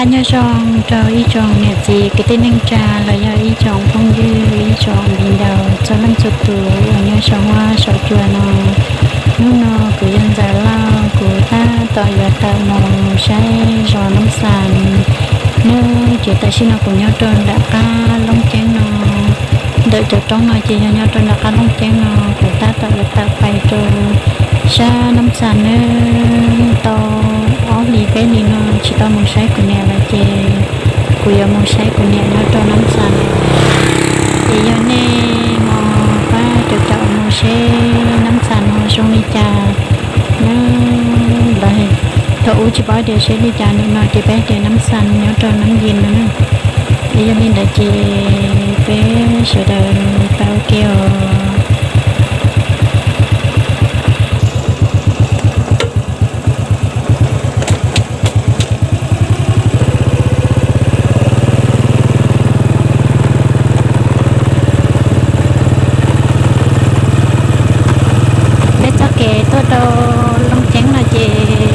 Nyob zoo rau ib tsoom niam txiv kwv tij neej tsa los yog ib tsoom phooj ywg ib tsoom viv ncaus txhua leej txhua tus uas nyob saum huab saum cua no. Hnub no kuv yog Ntxawm Lauj, kuv tab tom yuav tawm mus saib zos Nab Xas. Nab, ces tam sim no kuv nyob rau nram qab Looj Ceeb no, ntawm cov roob no ces yog nyob rau nram qab Looj Ceeb no. Kuv tab tom yuav tawm pais rau sab Nab Xas nawb. Tau ob hlis peb hlis no tsis tau mus saib kuv niam lawm ces kuv yuav mus saib kuv niam nyob rau Nab Xas no. Ces yog nej ho pab caum caum mus seb Nab Xas no zoo li cas na. Lawv thaum ub tsis paub tias seb li cas, nim no ces peb tias Nab Xas nyob rau Nab Yis no na. Es yog li ntawd ces peb sawv daws pais ua ke os. Peb txoj kev tuaj rau Looj Ceeb no ces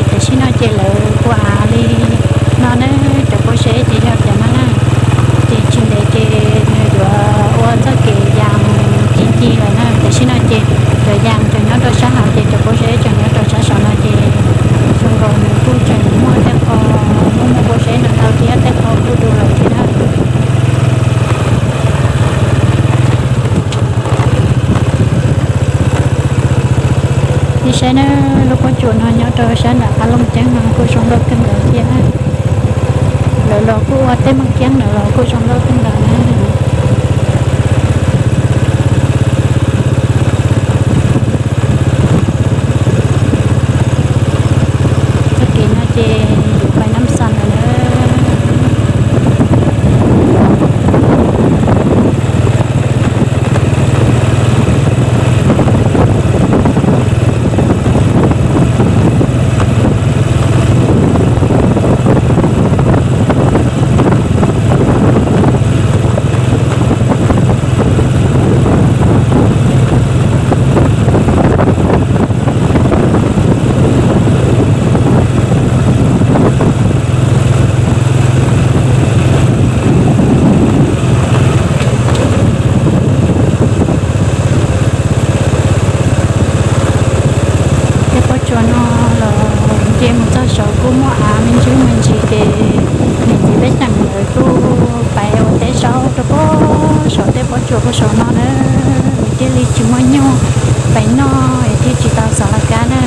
tam sim no ces lawv ua av li no na, cov pob zeb ces yog cov no na. Ces tsis ntev ces nws yuav ua txoj kev yas ci ci lawm na. Tam sim no ces cov yas cov nyob rau sab hauv ces cov pob zeb cov nyob rau sab saud no ces zoo nkaus nws kuj tseem muaj tej qho muaj muaj pob zeb ntau ntau thiab, tej qho kuj du lawm thiab na. Nej saib na, lub pob tsuas no nyob rau sab nram qab Looj Ceeb no kuj zoo nkauj kawg nkaus thiab. Lawv los kuj ua tej mooj kiab ntawd los kuj zoo nkauj kawg nkaus na. Txoj kev no ces yuav pais Nab Xas lawm na. Tej pob tsuas no los nce mus txog saud kuj muaj av me ntsis me ntsis ces niam txiv peb xeem lawv kuj pais ua teb zaub rau pob saum tej pob tsuas puag saum no na. Thiaj li tsis muaj nyuj pais noj es thiaj tsis tau xav laj kab na.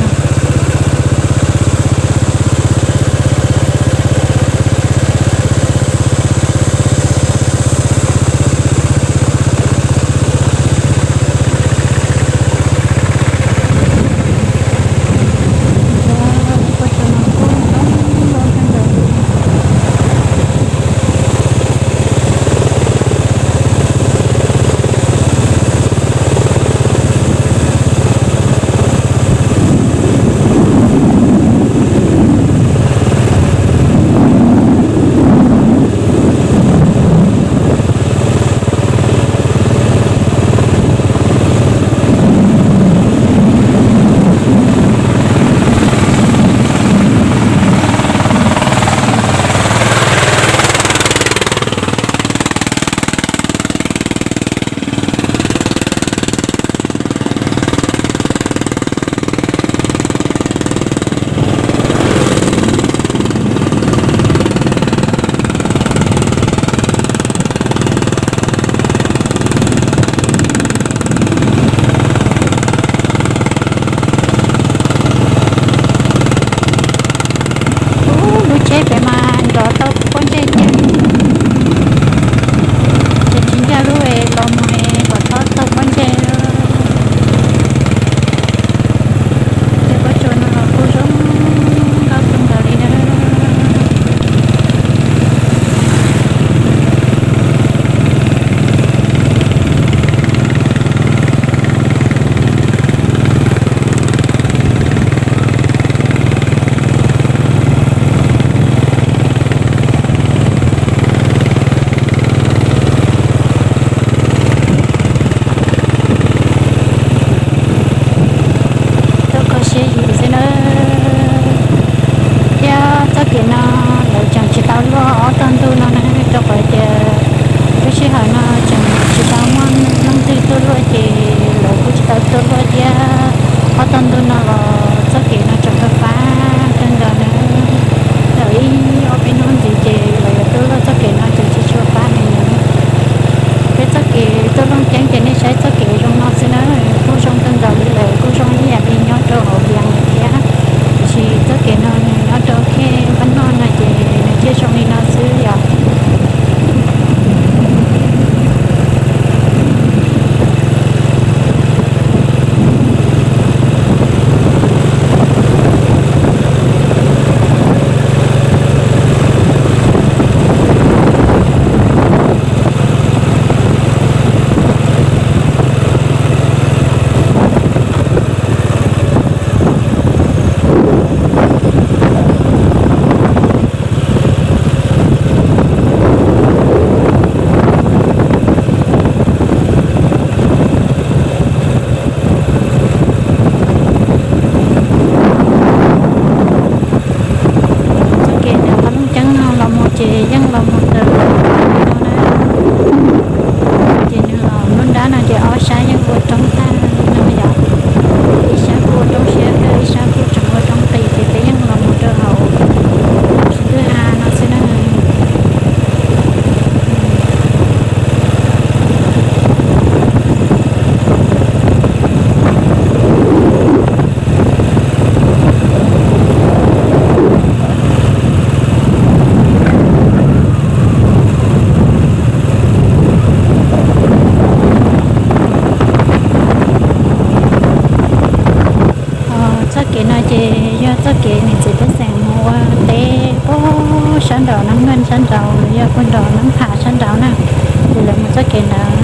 sab nraud, Nab Naj sab nraud, los yog puag nraud Nab Phas sab nraud na, ces lawv mus txoj kev ntawd.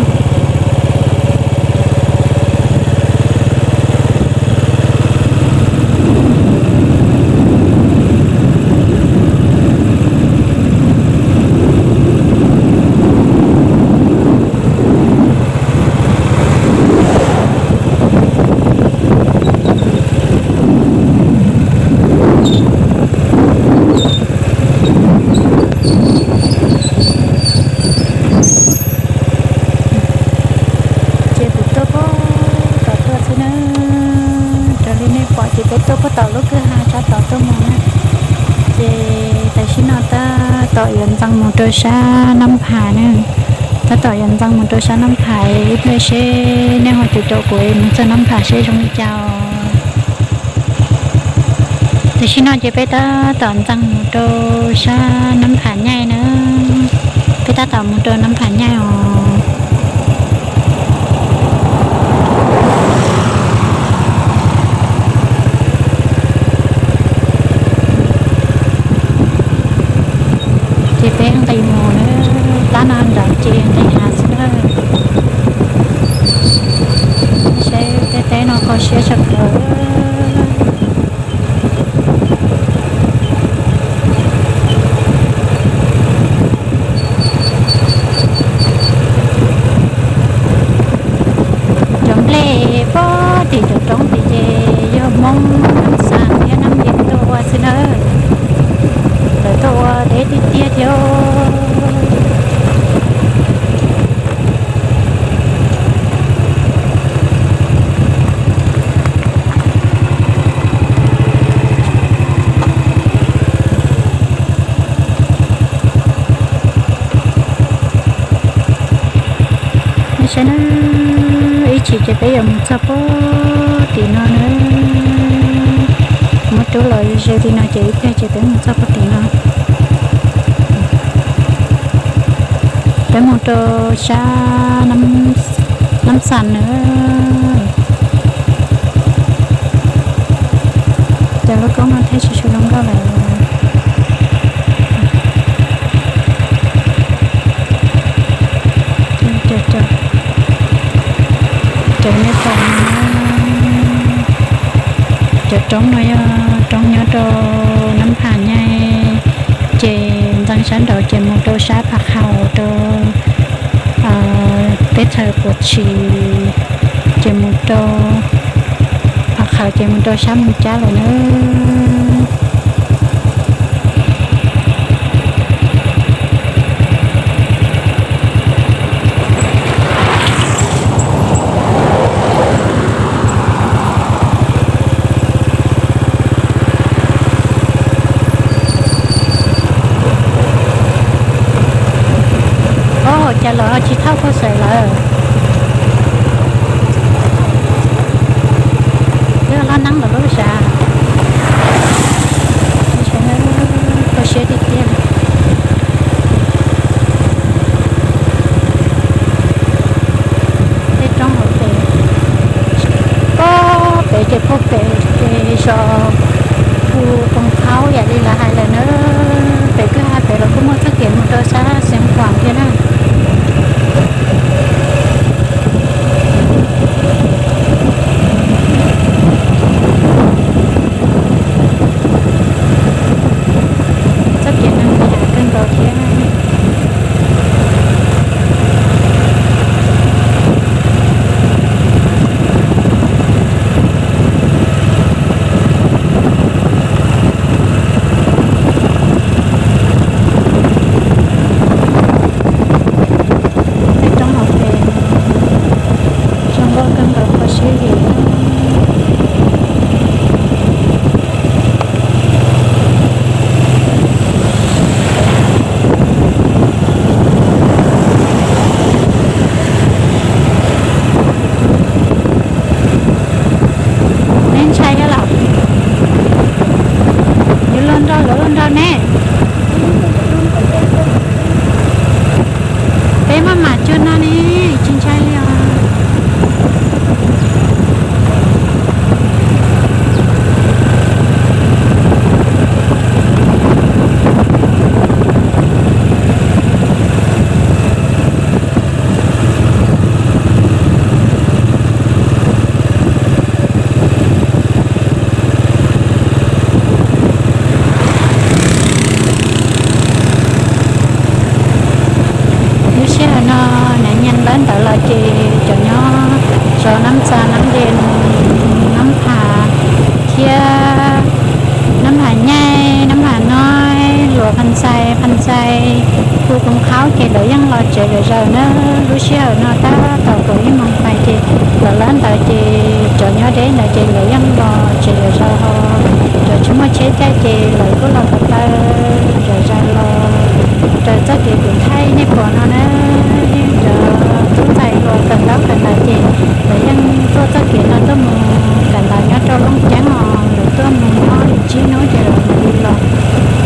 Ces kuv tuaj puag tod tuaj xwb na, raws li nej pom ces peb tuaj puag tom lub kwj ha sab tod tuaj mus na. Ces tam sim no tab tom yuav ntxeev mus rau sab Nab Phas na, tab tom yuav ntxeev mus rau sab Nab Phas, ib pliag seb nej ho caum caum kuv mus txog Nab Phas seb zoo li cas. Tam sim no ces peb tab tom ntxeev mus rau sab Nab Phas Nyaij na, peb tab tom mus rau Nab Phas Nyaij os. Ces peb nqis mus na, plab no nrad ces nqis hav xwb na. Saib tej teb no kho siab tshaj plaws. Cov nplej puag tim cov roob tim ces yog Hmoob Xas thiab Nab Yem tuaj ua xwb na. Lawv tuaj ua deb tiag tiag thiab. Nej saib na, ib chim ces peb yuav mus txog puag tim no na. Muab rub los ze li no ces ib pliag ces peb mus txog puag tim no. Peb mus rau sab Nab Xas na. Cov lub koob no thiaj tsis tshua zoo nkauj lawm. Cov nej pom no, cov roob no yog roob nyob rau Nab Phas Nyaij, ces ntxeev sab nraud ces mus rau sab Phas Khaum rau teb chaws Quav Tshis, ces mus rau Phas Khaum ces mus rau sab Moos Cab lawm na. Ov, cas lawv tsis thauj phuaj xaim lawm? Twb laj neeb lawm lub sav. Kho siab tiag tiag. Tej roob hauv pes, puag pem ces puag pem ces zos Phu Koos Khaub yam li lawv hais lawm na. Pem kwj ha pem los kuj muaj txoj kev mus rau sab Xeev Khuam thiab na. Txoj kev no nqis hav kawg nkaus thiab. Tej roob hauv pes zoo nkauj kawg nkaus kho siab heev. Phas Xais, Phas Xais, Pu Koos Qhaub ces lawv yeej los tsev zom zaws na. Lub sij hawm no tab tom kaum ib moos pais ces lawv lab ntawd ces cov nyob deb ntawd ces lawv yeej los tsev zom zaws ho. Cov tsis muaj tsheb caij ces lawv kuj los ko taw zom zaws los raws txoj kev kuv thaij nej pom no na. Cov tub ntxhais hluas kawm ntaub kawm ntawv ces lawv yeej tuaj txoj kev no tuaj mus kawm ntawv nyob rau Looj Ceeb os. Lawv tuaj mus nyob li tsib hnub ces lawv mam li los.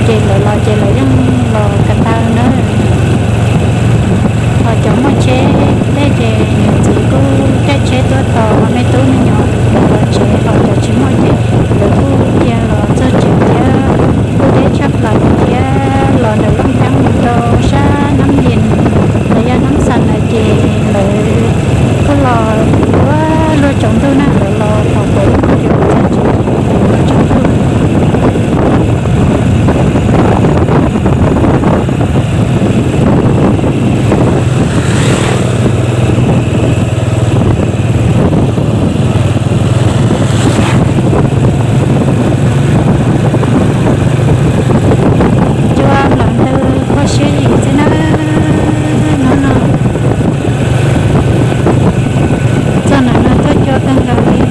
Ces lawv los ces lawv yeej los ko taw na. Ho cov muaj tsheb deb ces niam txiv kuj caij tsheb tuaj tos me tub me nyuam los tsev, ho cov tsis muaj ces lawv kuj cia los txog tsev thiab. Kuj deb tshaj plaws thiab, los ntawm Looj Ceeb mus rau sab Nab Yis los yog Nab Xas ntawd ces lawv kuj los ua luag tsaus ntuj na, lawv los thaum kaum ib moos ces lawv txog tsev ces lawv los tsaus ntuj. Cua nplawm ntws kho siab yim xwb na, hnub no. Txog ntawm no tuaj cua kawg nkaus li.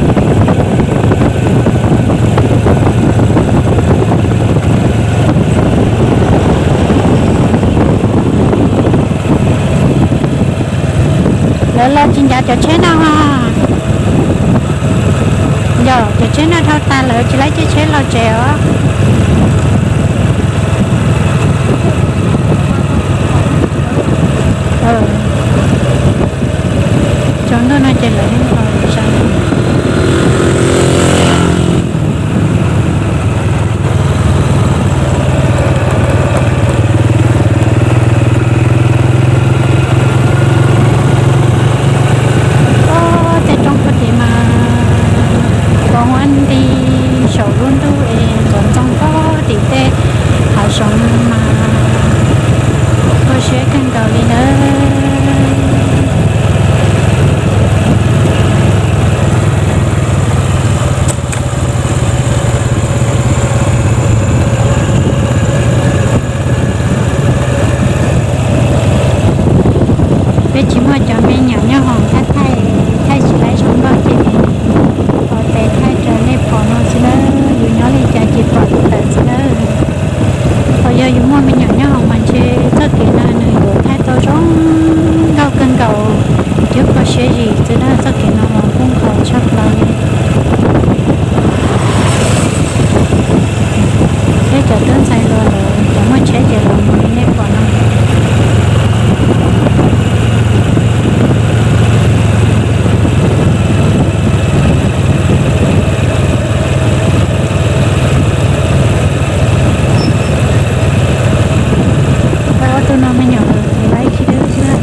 Lawv los tsis ncav cov tsheb no. Yog cov tsheb no dhau tas lawv tsis laib caij tsheb los tsev os. Tsaus ntuj no ces lawv yeej los tsev. Ob, tej roob puag tim mas pos huab nti saum lub ntuj es ntxoov ntxoo puag tim tej hav zoov mas kho siab kawg nkaus li nawb. Peb tsis muaj cov me nyuam nyob hoom thaij thaij, thaij tsis laib zoo nkauj ces ua tes thaij rau nej pom no xwb nawb. Yus nyob li cas ces pom li ntawd xwb nawb. Thaum yog yus muaj me nyuam nyob hoom mas ntshe txoj kev no nws yuav thaij tau zoo nkauj kawg nkaus thiab kho siab zim xwb nawb. Txoj kev no los kub nkaus tshaj plaws li. Thiab cov tub ntxhais hluas lawv cov muaj tsheb ces lawv mus li nej pom no. Ob tug no me nyuam lawv laib tsis dub xwb.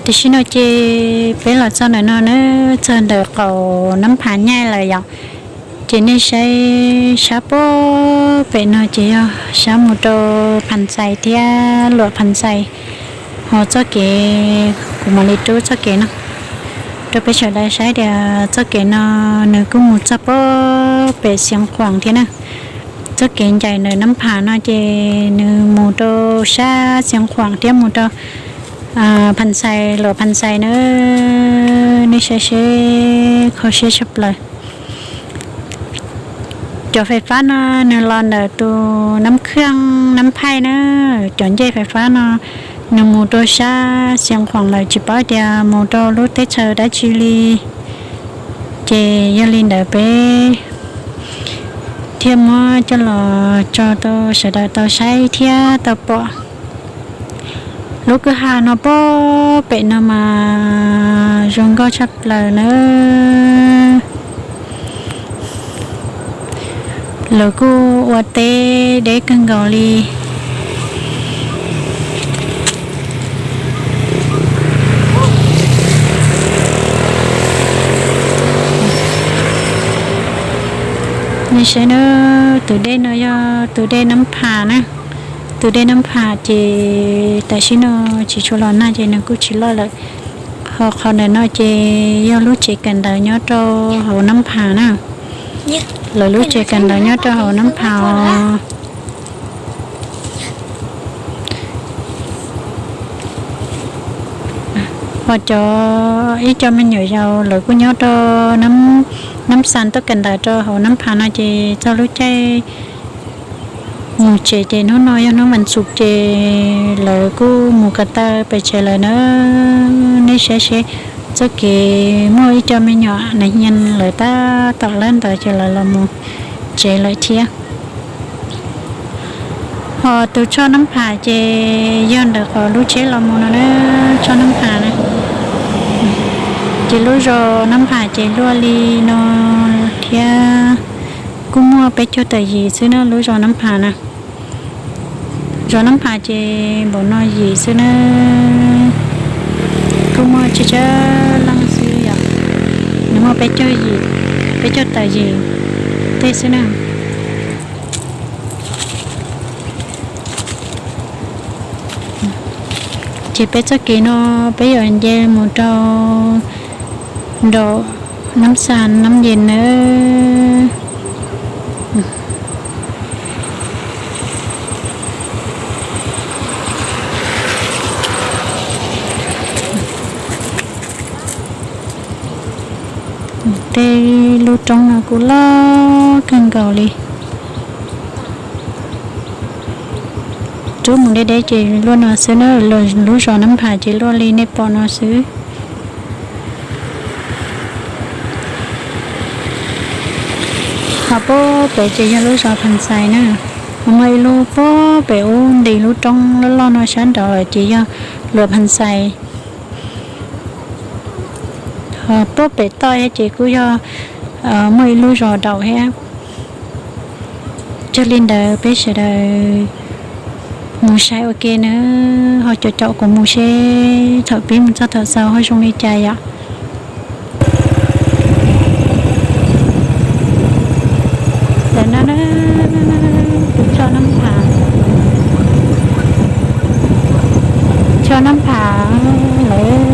Tam sim no ces peb los txog ntawm no na, txog ntawm qaum Nab Phas Nyaij lawm yom. Ces nej saib sab pem no ces yog sab mus rau Phas Xais thiab Luam Phas Xais. Ho txoj kev, kuv mam li rub txoj kev no rau peb sawv daws saib tias txoj kev no nws kuj mus txog pem Xeev Khuam thiab na. Txoj kev ncaim ntawm Nab Phas no ces nws mus rau sab Xeev Khuam thiab mus rau Phas Xais, Luam Phas Xais na. Nej saib seb kho siab tshaj plaws. Cov fais fab no nws los ntawm tus Nab Khaj Nab Phaij na. Cov ncej fais fab no nws mus rau sab Xeev Khuam lawm, tsis paub tias mus rau lub teb chaws dab tsi li. Ces yog li ntawd peb thiaj muab coj los tso rau sawv daws tau saib thiab tau pom. Lub kwj ha no pem pem no mas zoo nkauj tshaj plaws nawb. Lawv kuj ua teb deb kawg nkaus li. Nej saib na, tus dej no yog tus dej Nab Phas na. Tus dej Nab Phas ces tam sim no tsis tshua los nag ces nws kuj tsis loj lawm. Ho qhov ntawm no ces yog lub tsev kawm ntawv nyob rau hauv Nab Phas na. Lawv lub tsev kawm ntawv nyob rau hauv Nab Phas os. Ho cov, ib co me nyuam yaus lawv kuj nyob rau Nab Xas tuaj kawm ntawv rau hauv Nab Phas no ces txog lub caij mus tsev ces hnub no yog hnub vas xuv ces lawv kuj mus ko taw pem tsev lawm na. Nej saib seb txoj kev, muaj ib co me nyuam nas hia lawv tab tom lawb ntawd ces lawv los mus tsev lawm thiab. Ho tus choj Nab Phas ces yog ntawm qhov lub tsheb los mus no na, choj Nab Phas na. Ces lub zos Nab Phas ces luaj li no thiab, kuj muaj peb caug tawm yim xwb na lub zos Nab Phas na. Zos Nab Phas ces npaum no yim xwb na, kuj muaj tsawg tsawg leej xwb yom. Nws muaj peb caug yim, peb caug tawm yim tej xwb na. Ces peb txoj kev no peb yuav nce mus rau nraum Nab Xas Nab Yes nawb. Tej lub roob no kuj loj kawg nkaus li. Rub mus deb deb ces luaj no xwb na, lub zos Nab Phas ces luaj li nej pom no xwb. Ho puag pem ces yog lub zos Phas Xais na. Ho muaj ib lub puag pem ub nti lub roob loj loj no sab nraud lawm ces yog Luam Phas Xais. Ho puag pem toj thiab ces kuj yog muaj ib lub zos Daum thiab. Yog li ntawd peb sawv daws mus saib ua ke nawb, ho caum caum kuv mus seb thaum pib mus txog thaum xaus ho zoo li cas yom. Ntawm no na, tus choj Nab Phas, choj Nab Phas lawm.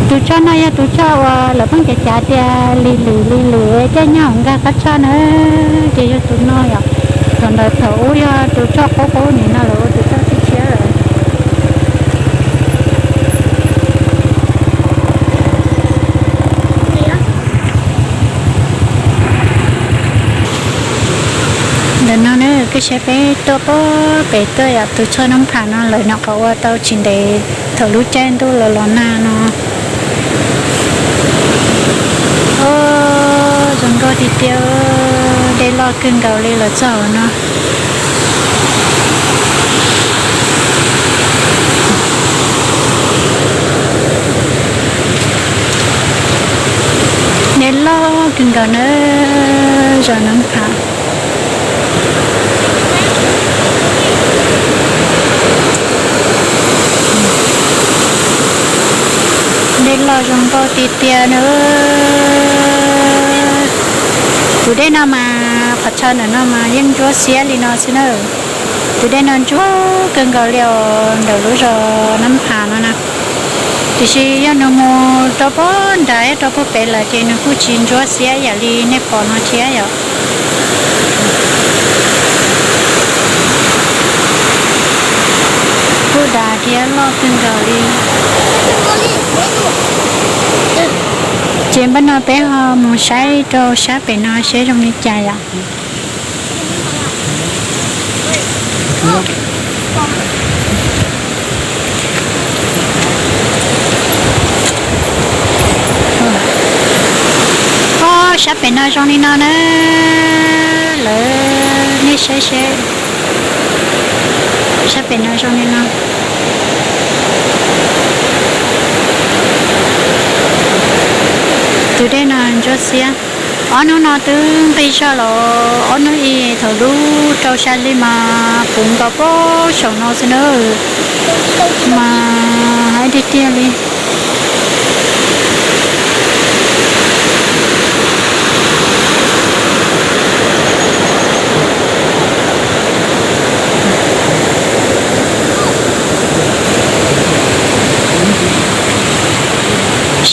Tus choj no yog tus choj uas lawv pheej cav cav tias Lis Lwm, Lis Lwm caij nyoog nkag qab tshaj na, ces yog tus no yom. Thaum ntawd thaum ub yog tus choj qub qub, nim no lawv ua tus choj tshiab tshiab lawm. Ntawm no na, koj saib peb tuaj puag pem tuaj yom, tus choj Nab Phas no lawv nyuam qhuav ua tau tsis ntev thaum lub caij ntuj los los nag no. Os, zoo nkauj tiag tiag, dej loj kawg nkaus li los txog no. Dej loj kawg nkaus na, zos Nab Phas. Dej loj zoo nkauj tiag tiag na. Tus dej no mas qhov chaw ntawm no mas yeej ntsuab xiab li no xwb na. Tus dej no ntsuab kawg nkaus li os, ntawm lub zos Nab Phas no na. Tiam sis yog nws mus rau pem nrad rau pem lawm ces nws kuj tsis ntsuab xiab ib yam li nej pom no thiab yom. Kuj dav thiab loj kawg nkaus li. Ces npaj no peb ho mus saib rau sab pem no seb zoo li cas yom. Ob, sab pem no zoo li no na. Lawv, nej saib seb, sab pem no zoo li no. Tus dej no ntsuab xiab. Ob hnub no twb nqig zog los ob hnub ib, thaum lub rau sab li mas puv nkaus pem saum no xwb na. Mas hais tiag tiag li.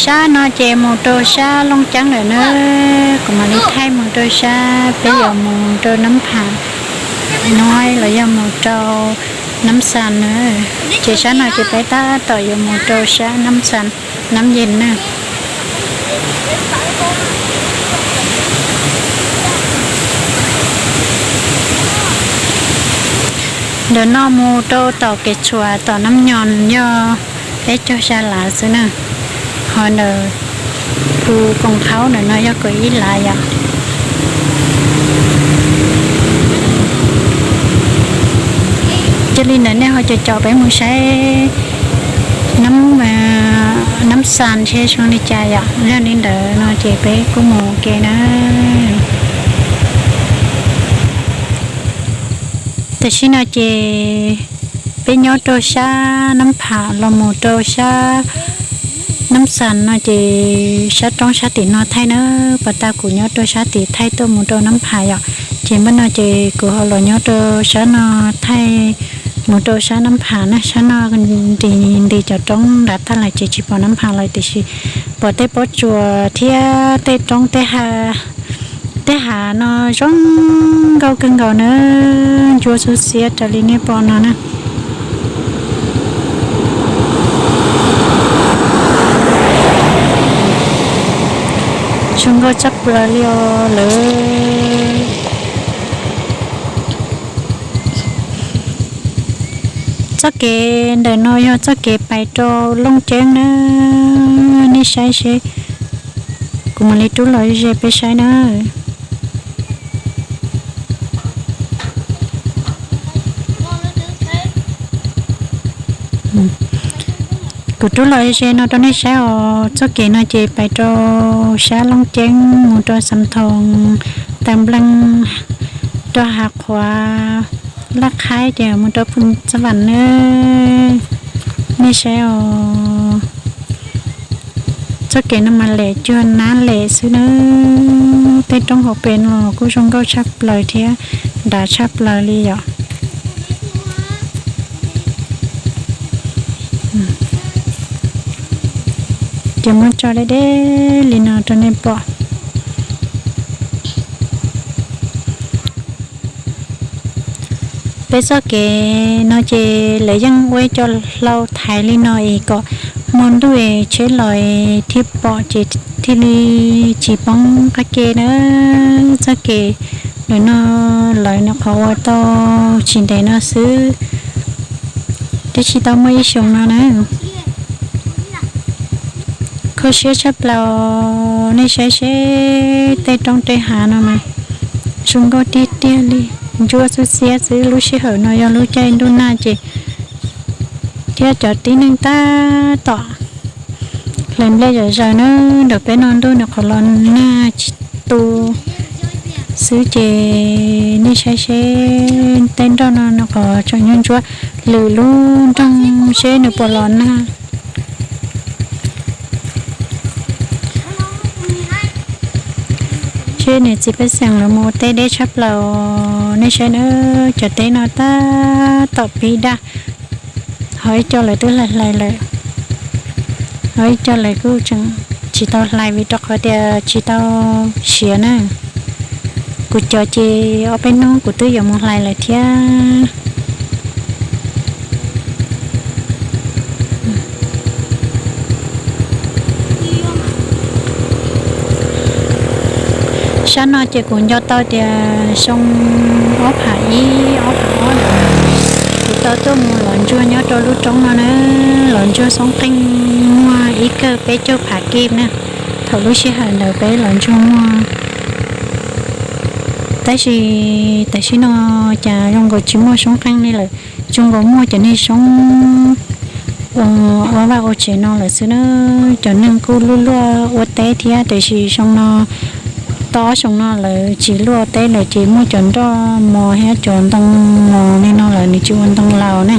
Sab no ces mus rau sab Looj Ceeb lawm na. Kuv mam li thaij mus rau sab peb yuav mus rau Nab Phas no los yog mus rau Nab Xas na. Ces sab no ces peb tab tom yuav mus rau sab Nab Xas, Nab Yees na. Ntawm no mus rau tom kev tshuam tom Nab Nyoos yog peb caug xya lav xwb na. Ho ntawm Phu Koom Qhaub ntawm no yog kaum ib lav yom. Cia li ntawd nej ho caum caum peb mus saib Nab Xas seb zoo li cas yom. Yog li ntawd no ces peb kuj mus ua ke na. Tam sim no ces peb nyob rau sab Nab Phas los mus rau sab Nab Xas no ces sab roob sab tim no thaij na. Pas tas kuv nyob rau sab tim thaij tuaj mus rau Nab Phas yom. Ces npaj no ces kuv ho los nyob rau sab no thaij mus rau sab Nab Phas na. Sab no nti nti cov roob nrad tag lawm ces tsis pom Nab Phas lawm tiam sis pom tej pob tsuas thiab tej roob tej ha Tej hav no zoo nkauj kawg nkaus na, ntsuab xub xiab raws li nej pom no na. Zoo nkauj tshaj plaws li os lawv. Txoj kev ntawm no yog txoj kev pais rau Looj Ceeb na, nej saib seb. Kuv mam li rub los ze peb saib na. Kuv rub los ze no rau nej saib os. Txoj kev no ces pais rau sab Looj Ceeb mus rau Xam Thoos, Tawg Npleej, rau Hav Qhuav, Laj Qhaib ces mus rau Phu Xab Vam na. Nej saib os. Txoj kev no mas lem cuag nab lem xwb na. Tej roob hauv pes no kuj zoo nkauj tshaj plaws thiab dav tshaj plaws li yom. Ces muab tso deb deb li no rau nej pom. Peb txoj kev no ces lawv yeej ua ib co hlau thaiv li no es kom hmo ntuj es tsheb los thiaj pom ces thiaj li tsis poob qab ke na. Txoj kev ntawm no lawv nyuam qhuav ua tau tsis ntev no xwb, twb tsis tau muaj ib xyoos no na. Kho siab tshaj plaws, nej saib seb tej roob tej hav no mas zoo nkauj tiag tiag li, ntsuab xwb xiab xwb. Lub sij hawm no yog lub caij ntuj nag ces thiab cov tib neeg tab tom hlais nplej zom zaws na. Ntawm peb no ntuj nws qhuav los nag tsis tu xwb ces nej saib seb tej nroj no nws qhuav tseem nyuaj ntsuab lwm lub nroog seb nws puas los nag. Tej niam txiv pej xeem lawv mus ua teb deb tshaj plaws, nej saib na, cov teb no tab tom pib daj, ho ib co lawv twb hlais hlais lawm, ho ib co lawv kuj tseem tsis tau hlais vim rau qhov tias tsis tau siav na. Kuv cov ces ob peb hnub kuv twb yuav mus hlais lawm thiab. Sab no ces kuv nco tau tias xyoo ob phav ib ob phav ob na, kuv tau tuaj mus lov ntsuag nyob rau lub roob no na, lov ntsuag xoob qeej muaj ib kawg peb caug phav kib na. Thaum lub sij hawm ntawd peb lov ntsuag muaj, tab sis tam sim no cas zoo nkaus tsis muaj xoob qeej li lawm, zoo nkaus muaj cov niag xoob ua vaj ua tsev no lawm xwb na. Cov neeg kuj luaj luaj ua teb thiab, tiam sis xyoo no tau ob xyoo no lawv tsis luaj teb lawm ces muaj cov nroj mos thiab cov ntoo mos li no lawm, nws tsis ua ntoo laus ne.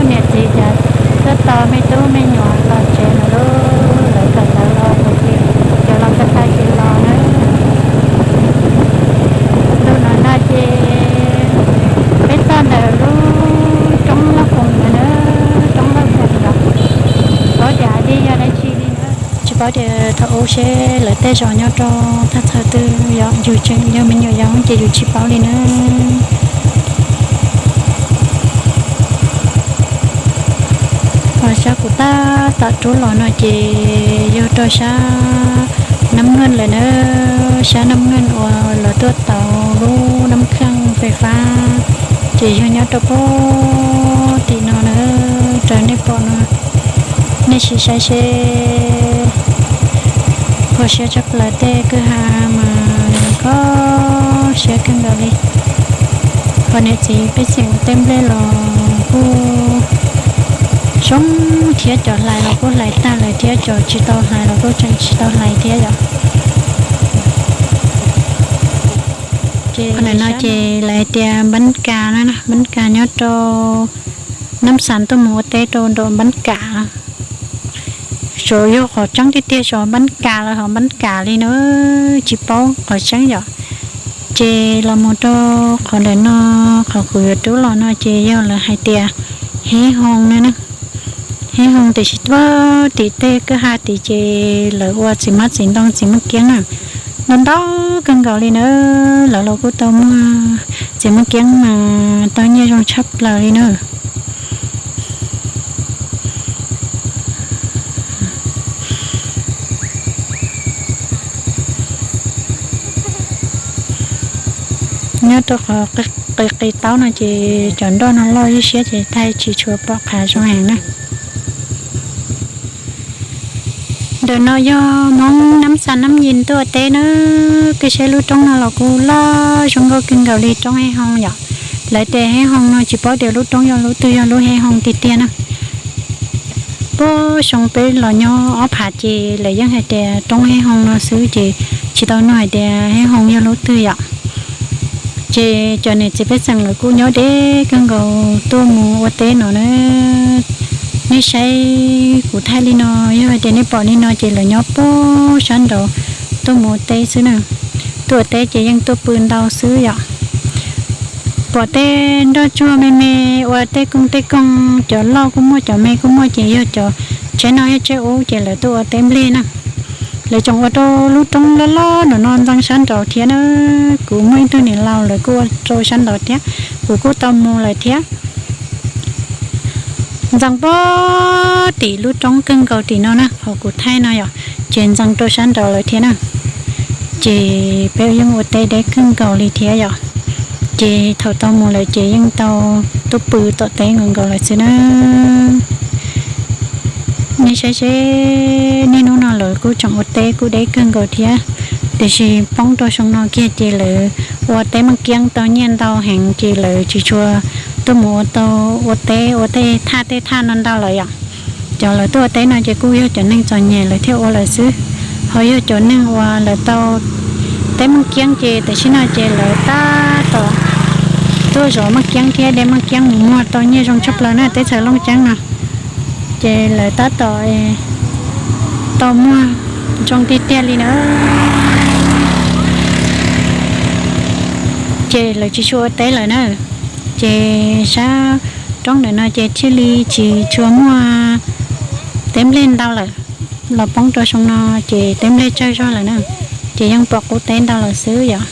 Niam txiv cas tuaj tos me tub me nyuam los tsev lawm lauj, lawv kawm ntawv los kuv ces cov los kawm tag ces los na. Ntu no no ces peb txog ntawm lub roob Lauj Koos ntawd na, roob Lauj Koos los paub tias hais tias yog dab tsi li na. Tsis paub tias thaum ub seb lawv tej zos nyob rau thaj chaw twg, yog yus tseem yog me nyuam yaus ces yus tsis paub li na. Ho sab kuv tab tom rub los no ces yog rau sab Nab Naj lawm na, sab Nab Naj uas lawv tuaj tau lub nab kheej fais fab, ces yog nyob rau pem tim no na, raws nej pom no, nej sim saib seb. Kho siab tshaj plaws, tej kwj ha mas kho siab kawg nkaus li. Ho niam txiv pej xeem ua teb nplej los kuj zoo thiab, cov hlais los kuj hlais tag lawm thiab, cov tsis tau hlais los kuj tseem tsis tau hlais thiab yom. Ces no ces lawv hais tias Npab Kas na, Npab Kas nyob rau Nab Xas tuaj mus ua teb rau nram Npab Kas. Saum yog qhov tseeb tiag tiag saum Npab Kas los ho Npab Kas li na, tsis paub qhov tseeb yom. Ces los mus rau qhov ntawm no, qhov kuv yuav rub los no ces yog lawv hais tias Heb Hoo na. Heb Hoo tiam sis tuaj tim tej kwj ha tid ces lawv ua txiv hmab txiv ntoo txiv muaj kiab na, ntau ntau kawg nkaus li na. Lawv los kuj tau muag txiv muaj kiab mas tau nyiaj zoo tshaj plaws li na. Nyob rau qhov qis qis taub no ces cov nroj no loj ib siab ces thaij tsis tshua pom qha zoo heev na. Ntawm no yog Hmoob Nab Xas Nab Yis tuaj ua teb na. Koj saib lub roob no los kuj loj zoo nkauj kawg nkaus li, roob Heb Hoo yom. Lawv tias Heb Hoo no tsis paub tias lub roob yog lub twg, yog lub Heb Hoo tiag tiag na. Puag xyoo peb los nyob ob phav ces lawv yeej hais tias roob Heb Hoo no xwb ces tsis tau nug hais tias Heb Hoo yog lub twg yom. Ces cov niam txiv pej xeem lawv kuj nyob deb kawg nkaus tuaj mus ua teb no na. Nej saib kuv thaij li no, yog hais tias nej pom li no ces lawv nyob puag sab nraud tuaj mus ua teb xwb na. Tuaj ua teb ces yeej tuaj pw ntau xwb yom. Pom tej nroj tsuag me me, ua tej koog tej koog, cov loj kuj muaj cov me kuj muaj, ces yog cov tsaib no yog tsaib ub ces lawv tuaj ua teb nplej na. Lawv tseem ua rau lub roob loj loj no no ntxeev sab nraud thiab na. Kuv muaj ib tug niam laus lawv kuj ua rau sab nraud thiab, kuv kuj tau mus lawm thiab. Ntxeev puag tim lub roob kawg nkaus tim no na, qhov kuv thaij no yom, ces ntxeev rau sab nraud lawm thiab na. Ces peb yeej ua teb deb kawg nkaus li thiab yom. Ces thaum tau mus lawm ces yeej tau tuaj pw tom teb nkaus nkaus lawm xwb na. Nej saib seb, niaj hnub no lawv kuj tseem ua teb kuj deb kawg nkaus thiab, tiam sis poob rau xyoo no kiag ces lawv ua teb maj kiab tau nyiaj ntau heev ces lawv tsis tshua tuaj mus ua tau, ua teb ua tej thaj tej thaj no ntau lawm yom. Cov lawv tuaj ua teb no ces kuj yog cov neeg txom nyem lawv thiaj ua lawm xwb, ho yog cov neeg uas lawv tau teb maj kiab ces tam sim no ces lawv tab tom tuaj zov maj kiab thiab de maj kiab mus muag tau nyiaj zoo tshaj plaws na teb chaws Looj Ceeb no. Ces lawv tab tom tau muag zoo tiag tiag li na. Ces lawv tsis tshua ua teb lawm na, ces sab roob ntawm no ces thiaj li tsis tshua muaj teb nplej ntau lawm. Los poob rau xyoo no ces teb nplej tsawg zog lawm na, ces yeej pom qub teb ntau lawm xwb yom.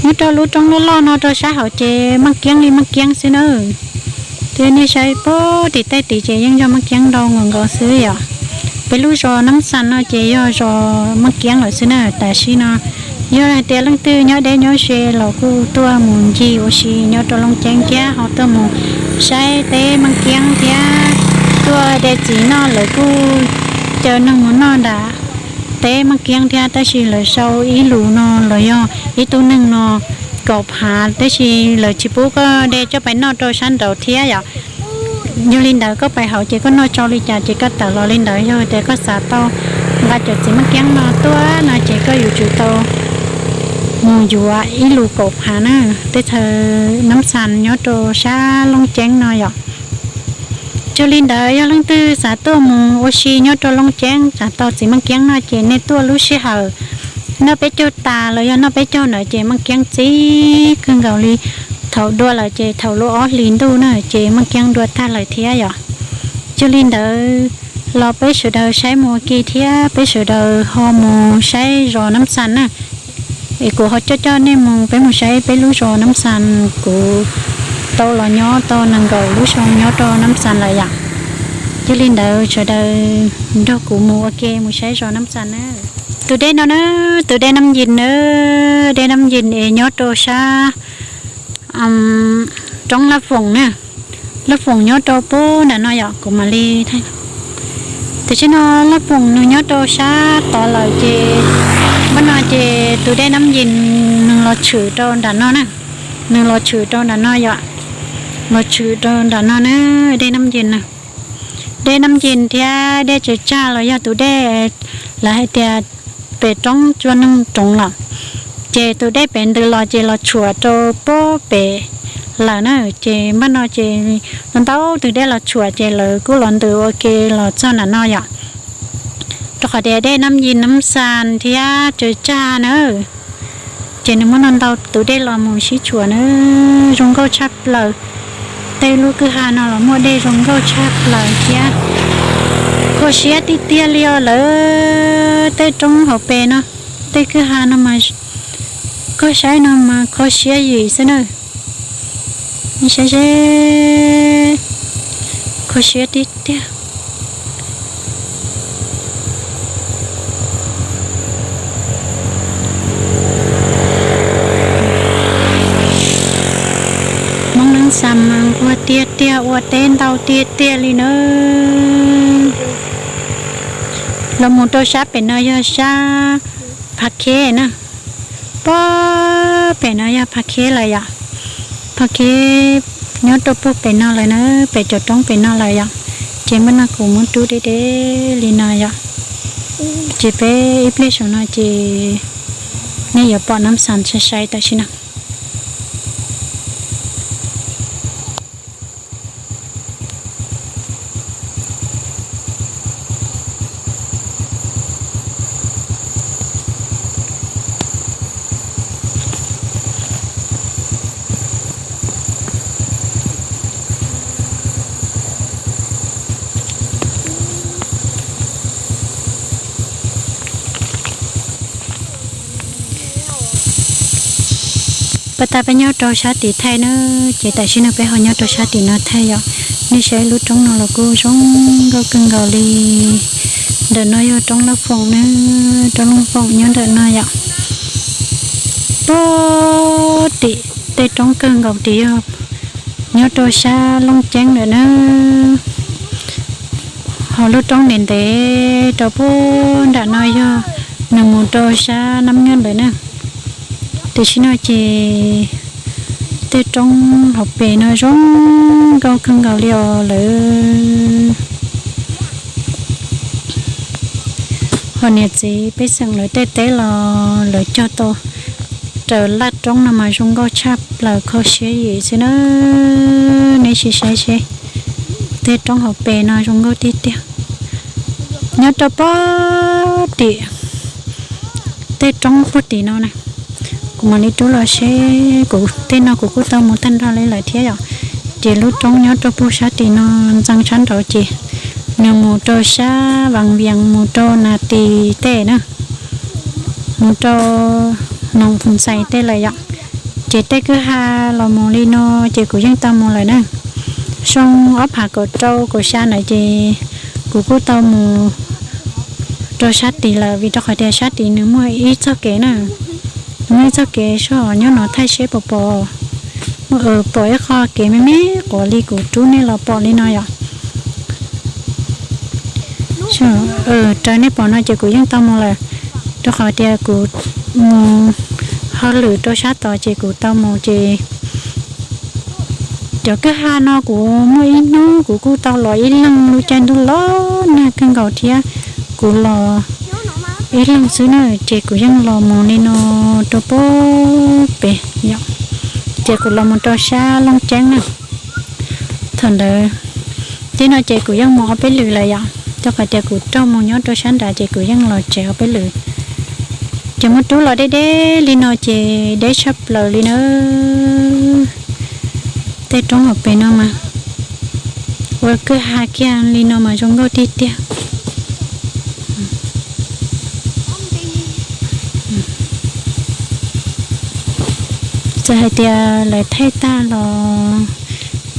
Nyob rau lub roob loj loj no rau sab hauv ces maj kiab li maj kiab xwb na. Thiab nej saib pem tim tej tid ces yeej yog maj kiab ntau nkaus nkaus xwb yom. Peb lub zos Nab Xas no ces yog zos maj kiab lawm xwb na. Tam sim no yog hais tias leej twg nyob deb nyob ze los kuj tuaj mus ncig ua si nyob rau Looj Ceeb thiab ho tuaj mus saib teb maj kiab thiab tuaj de txiv noj lawv kuj caw neeg mus noj nram teb maj kiab thiab. Tab sis lawv sau ib lus no los yog ib tug neeg no kaum phav, tab sis lawv tsis pub koj de coj pais noj rau sab nraud thiab yom. Yog li ntawd koj pais hauv ces koj noj tsau li cas ces koj tawm los li ntawd. Yog tias koj xav tau nqa cov txiv maj kiab no tuaj no ces koj yuav tsum tau mus yuav ib lus kaum phav na, teb chaws Nab Xas nyob rau sab Looj Ceeb no yom. Yog li ntawd yog leej twg xav tuaj mus ua si nyob rau Looj Ceeb xav tau txiv maj kiab no ces nej tuaj lub sij hawm noj peb caug tas los yog noj peb caug ntawd ces maj kiab txi kawg nkaus li. Thaum dua lawm ces thaum lub ob hlis ntuj na ces maj kiab dua tag lawm thiab yom. Yog li ntawd los peb sawv daws saib mus ua ke thiab peb sawv daws ho mus saib zos Nab Xas na. Es kuv ho coj coj nej mus peb mus saib peb lub zos Nab Xas. Kuv tau los nyob tau nees nkaum lub xyoo nyob rau Nab Xas lawm yom. Yog li ntawd sawv daws nrog kuv mus ua ke mus saib zos Nab Xas na. Tus dej no na, tus dej Nab Yis na, dej Nab Yis es nyob rau sab roob Laj Foom na. Laj Foom nyob rau pem nram no yom, kuv mam li thaij. Tam sim no Laj Foom nws nyob rau sab tod lawm ces, npaj no ces tus dej Nab Yis nws los tshwm rau nram no na. Nws los tshwm rau nram no yom, los tshwm rau nram no na, dej Nab Yis na. Dej Nab Yis thiab dej Tsaws Tsag los yog tus dej lawv hais tias pem roob Tsua Neeg Roov lawm. Ces tus dej pem ntws los ces los tshuam rau pem pem lawm na. Ces npaj no ces ntau tus dej los tshuam ces lawv kuj los ntws ua ke los txog nram no yom. Rau qhov tias dej Nab Yis, Nab Xas thiab Tsaws Tsag na, ces nws muaj ntau ntau tus dej los mus sib tshuam na, zoo nkauj tshaj plaws. Tej lub kwj ha no los muaj dej zoo nkauj tshaj plaws thiab. Kho siab tiag tiag li os lawv, tej roob hauv pes no, tej kwj ha no mas, koj saib no mas kho siab yim xwb na. Nej saib seb, kho siab tiag tiag. Hmoob Nab Xas mas nquag tiag tiag, ua teb ntau tiag tiag li na. Los mus rau sab pem no yog sab Phav Kheb na. Pem no yog Phav Kheb lawm yom. Phav Kheb nyob rau puag pem no lawm na, pem cov roob pem no lawm yom. Ces npaj no kuv muab rub deb deb li no yom. Ces peb ib pliag saum no ces nej yuav pom Nab Xas sai sai tam sim no. Pas tas peb nyob rau sab tim thaij na, ces tam sim no peb ho nyob rau sab tim no thaij yom. Nej saib lub roob no los kuj zoo nkauj kawg nkaus li. Ntawm no yog roob Laj Foom na, roob Laj Foom nyob ntawm no yom. Pem tim tej roob kawg nkaus tim yog nyob rau sab Looj Ceeb lawm na. Ho lub roob ntev ntev rau puag nram no yog nws mus rau sab Nab Nyob lawm na. Tam sim no ces tej roob hauv pes no zoo nkauj kawg nkaus li os lawm. Ho niam txiv pej xeem lawv tej teb los lawv cog tau raws laj roob no mas zoo nkauj tshaj plaws kho siab yim xwb na. Nej sim saib seb, tej roob hauv pes no zoo nkauj tiag tiag. Nyob rau puag tim tej roob puag tim no na, kuv mam li rub los seb, kuv tej no kuv kuj tau mus tag nrho li lawm thiab yom. Ces lub roob nyob rau puag sab tim no ntxeev sab nraud ces nws mus rau sab Vas Vias, mus rau Nas Tis tej na, mus rau Noos Phus Ntxais tej lawm yom. Ces tej kwj ha los mus li no ces kuv yeej tau mus lawm na. Xyoo ob phav kaum rau kaum xya ntawd ces kuv kuj tau mus rau sab tid lawm, vim rau qhov tias sab tid nws muaj ib txoj kev na, muaj ib txoj kev soj nyob no thaij seb puas pom, pom ib qho kev me me quav li kuv rub nej los pom li no yom. Raws nej pom no ces kuv yeej tau mus lawm, rau qhov tias kuv mus hauj lwm rau sab tod ces kuv tau mus ces cov kwj ha no kuv muaj ib hnub kuv kuj tau los ib leeg, lub caij ntuj los nag kawg nkaus thiab kuv los ib leeg xwb na, ces kuv yeej los mus li no rau puag pem yom, ces kuv los mus rau sab Looj Ceeb na. Thaum ntawd, tib no ces kuv yeej mus ob peb lwm lawm yom, rau qhov tias kuv raug mus nyob rau sab nrad ces kuv yeej los tsev ob peb lwm. Ces muab rub los deb deb li no ces deb tshaj plaws li na. Tej roob hauv pes no mas ua kwj ha kiag li no mas zoo nkauj tiag tiag. Txawm hais tias lawv thaij tag los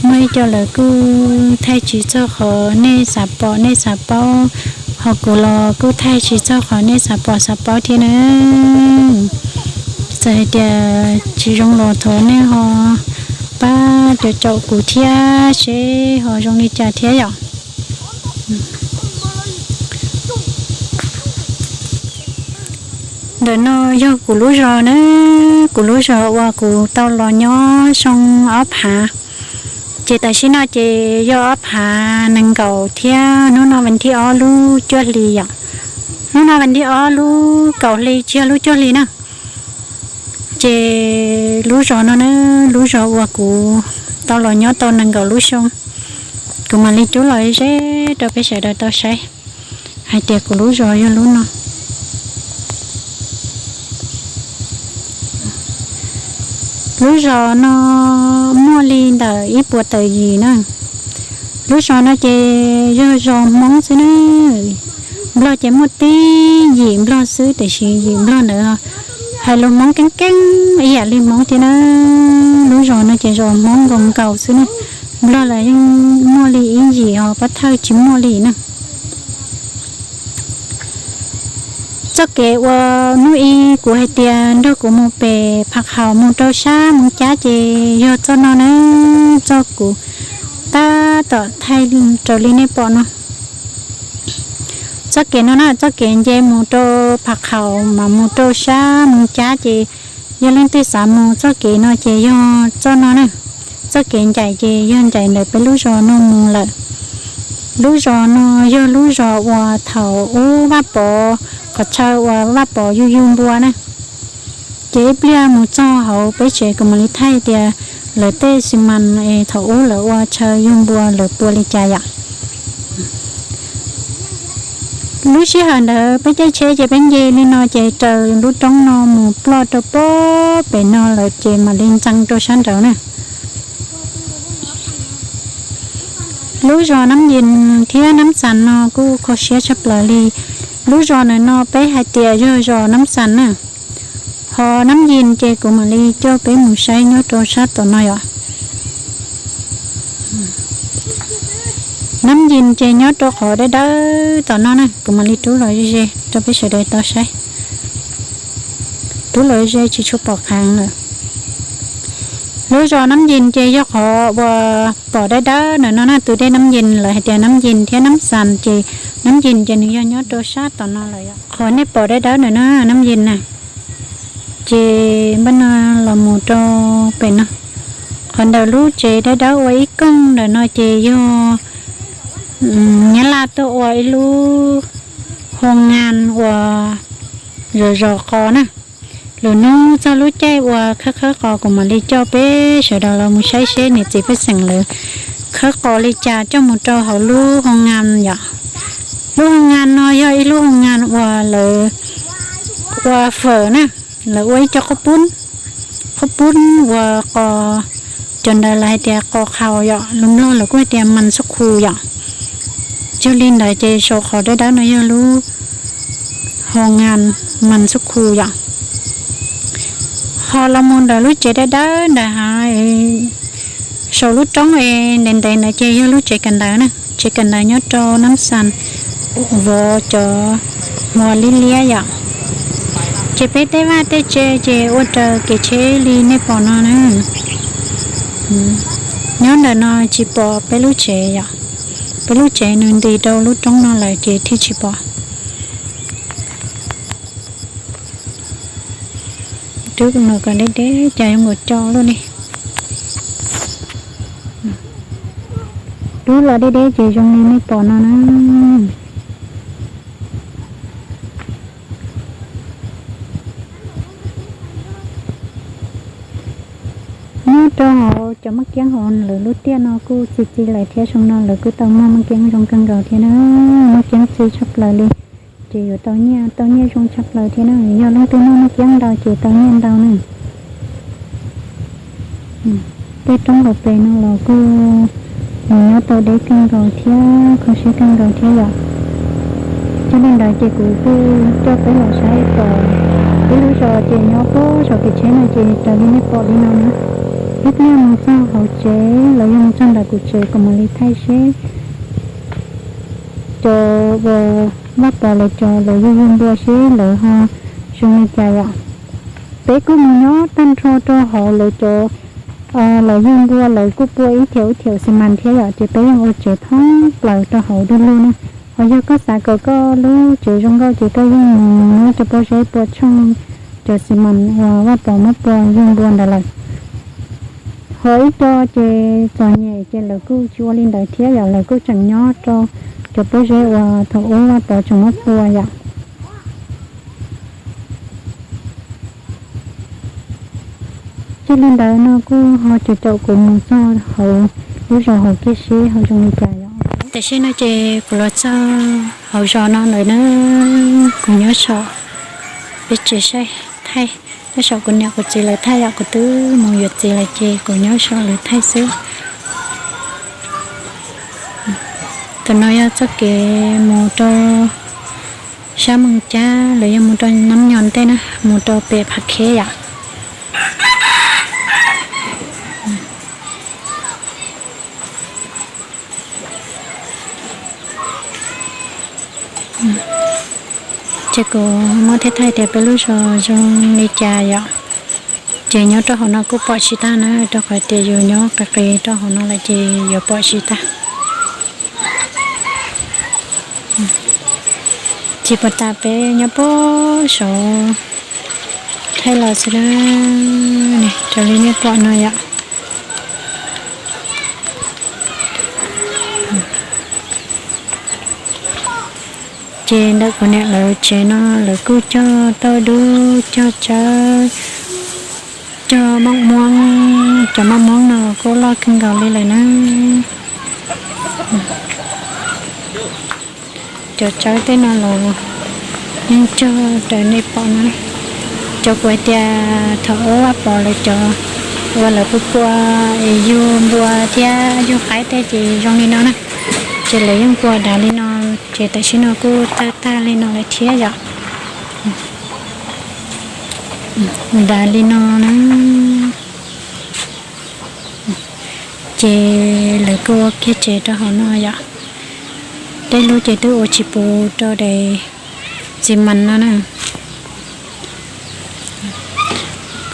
muaj ib co lawv kuj thaij tsis txog qhov nej xav pom nej xav paub, ho kuv los kuj thaij tsis txog qhov nej xav pom xav paub thiab na. Txawm hais tias tsis zoo los thov nej ho pab caum caum kuv thiab seb ho zoo li cas thiab yom. Ntawm no yog kuv lub zos na, kuv lub zos uas kuv tau los nyob xyoo ob phav. Ces tam sim no ces yog ob phav nees nkaum thiab hnub no vas thib ob lub cuaj hli yom. Hnub no vas thib ob lub kaum hli tsis yog lub cuaj hli na. Ces lub zos no na, lub zos uas kuv tau los nyob tau nees nkaum lub xyoo, kuv mam li rub los ze rau peb sawv daws tau saib hais tias kuv lub zos yog lub no. Lub zos no muaj li ntawm ib puas tawm yim na. Lub zos no ces yog zos Hmoob xwb na. Nplog ces muaj tib yim Nplog xwb, tiam sis yim Nplog ntawd hais lus Hmoob keeb keeb ib yam li Hmoob thiab na. Lub zos no ces zos Hmoob nkaus nkaus xwb na. Nplog los yeej muaj li ib yim, ho pab thawj tsis muaj li na. Txoj kev uas hnub ib kuv hais tias nrog kuv mus pem Phav Khaum mus rau sab Moos Cab ces yog txoj no na, txoj kuv tab tom thaij raws li nej pom no. Txoj kev no na, txoj kev nce mus rau Phav Khaum mas mus rau sab Moos Cab ces yog leej twg xav mus txoj kev no ces yog txoj no na. Txoj kev ncaim ces yog ncaim ntawm peb lub zos no mus lawm. Lub zos no yog lub zos uas thaum ub Vaj Pov, qhov chaw uas Vaj Pov yug yug npua na. Ces ib pliag mus txog hauv peb tsev kuv mam li thaij tias lawv tej xi mas es thaum ub lawv ua chaw yug npua lawv pua li cas yom. Lub sij hawm ntawd peb caij tsheb ces peb nce li no ces raws lub roob no mus ploj rau puag pem no lawm ces mam li ntxeev rau sab nraud na. Lub zos Nab Yis thiab Nab Xas no kuj kho siab tshaj plaws li. Lub zos ntawm no peb hais tias yog zos Nab Xas na. Ho Nab Yis ces kuv mam li coj peb mus saib nyob rau sab tom no yom. Nab Yis ces nyob rau qhov dawb dawb tom no na, kuv mam li rub los ze ze rau peb sawv daws tau saib. Rub los ze tsis tshua pom qhov lawm. Lub zos Nab Yis ces yog qhov uas pom dawb dawb ntawm no na, tus dej Nab Yis lawv hais tias Nab Yis thiab Nab Xas ces Nab Yis ces nws yog nyob rau sab tom no lawm yom. Qhov nej pom dawb dawb ntawm no Nab Yis na, ces npaj no los mus rau pem no. Qhov ntawm lub tsev dawb dawb ua ib koog ntawm no ces yog Nyab Laj tuaj ua ib lub hoo ngas uas zom zos qos na. Lwm hnub txog lub caij uas khawb khawb qos kuv mam li coj peb sawv daws los mus saib seb niam txiv pej xeem lawv khawb qos li cas coj mus rau hauv lub hoo ngas yom. Lub hoo ngas no yog ib lub hoo ngas uas lawv ua fawm na, lawv ua ib co qhob pub, qhob pub ua qos, cov ntawd lawv hais tias qos qhaus yom, lus Nplog lawv kuj hais tias mas xub khu yom. Yog li ntawd ces saum qhov dawb dawb no yog lub hoo ngas mas xub khu yom. Ho los mus ntawm lub tsev dawb dawb ntawd ha, saum lub roob es ntev ntev ntawd ces yog lub tsev kawm ntawv na, tsev kawm ntawv nyob rau Nab Xas vov cov hmo liab liab yom. Ces peb tej vaj tej tsev ces ua raws kev tsheb li nej pom no na. Nyob ntawm no tsis pom peb lub tsev yom, peb lub tsev nws nti rau lub roob no lawm ces thiaj tsis pom. Twb no kom deb deb cas zoo nkaus co luaj li. Twb los deb deb ces zoo li nej pom no na. Nyob rau hauv cov maj kiab hauv lawv lub tiaj no kuj txi txiv lawm thiab, zoo no lawv kuj tau muaj maj kiab zoo kawg nkaus thiab na. Maj kiab txi tshaj plaws li, ces yuav tau nyiaj, tau nyiaj zoo tshaj plaws thiab na. Yog leej twg muaj maj kiab ntau ces tau nyiaj ntau na. Tej roob hauv pes no los kuj mus nyob tau deb kawg nkaus thiab kho siab kawg nkaus thiab yom. Yog li ntawd ces kuv kuj coj peb los saib kom ib lub zos ces nyob puag saum kev tsheb no ces raws li nej pom li no na. Ib pliag mus txog hauv tsev los yog mus txog ntawm kuv tsev kuv mam li thaij seb cov uas Vaj Pov lawv cov lawv yug yug npua seb lawv ho zoo li cas yom. Peb kuj mus nyob tag nrho rau hauv lawv cov, lawv yug npua lawv kuj pua ib thiaum ib thiaum xi mas thiab yom, ces peb yeej ua tsev thoob plaws rau hauv du lug na. Ho yog koj xav kom koj lub tsev zoo nkauj ces koj yeej mus muab cov pob zeb pua tshooj cov xi mas uas Vaj Pov muab pua yug npua ntawd lawm. Ho ib co ces txom nyem ces lawv kuj tsis ua li ntawd thiab yom, lawv kuj tseem nyob rau cov pob zeb uas thaum ub Vaj Pov tseem muab pua yom. Ces li ntawd no kuj ho caum caum kuv mus txog hauv lub zos hauv kiag seb ho zoo li cas yom. Tam sim no ces kuv los txog hauv zos no lawm na, kuv nyob saum, peb tsev saib thaij, nyob saum kuv niam kuv txiv lawv thaij yom, kuv twb mus yuav txiv lawm ces kuv nyob saum lawv thaij xwb. Tam no yog txoj kev mus rau sab Moos Cab los yog mus rau Nab Nyo ntej na, mus rau pem Phav Kheb yom. Ces kuv muab thaij thaij tias peb lub zos zoo li cas yom. Ces nyob rau hauv no kuj pom tsis tag na, rau qhov tias yus nyob qis qis rau hauv no lawm ces yuav pom tsis tag. Tsis pom tas peb nyob puag saud thaij los xwb na, raws li nej pom no yom. Ces ntawm kuv niam lawv tsev no lawv kuj cog tauj dub, cog tsawb, cog maj muab, cov maj muab no kuj loj kawg nkaus li lawm na. Cov tsawb tej no los yeej cog raws nej pom no. Cov kuv hais tias thaum ub Vaj Pov lawv cov uas lawv pua pua es yug npua thiab yug qaib tej ces zoo li no na. Ces lawv yeej pua dav li no, ces tam sim no kuj tawg tag li no lawm thiab yom. Dav li no na. Ces lawv kuj ua kiag tsev rau hauv no yom. Tej lub ces twb ua tsis puv rau daim xi mas no na.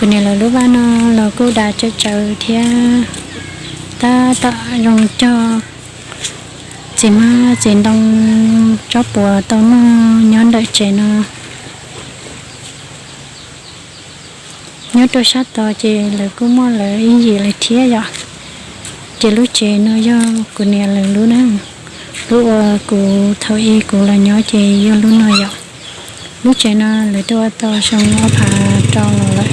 Kuv niam lawv lub vaj no los kuj dav tsawv tsawv thiab, tab tom zoo cog txiv hmab txiv ntoo tsob puas tau noj nyob ntawm tsev no. Nyob rau sab tod ces lawv kuj muaj lawv ib yim lawm thiab yom. Ces lub tsev no yog kuv niam lawv lub na, lub uas kuv thaum ub kuv los nyob ces yog lub no yom. Lub tsev no lawv twb ua tau xyoo ob phav rau los lawm,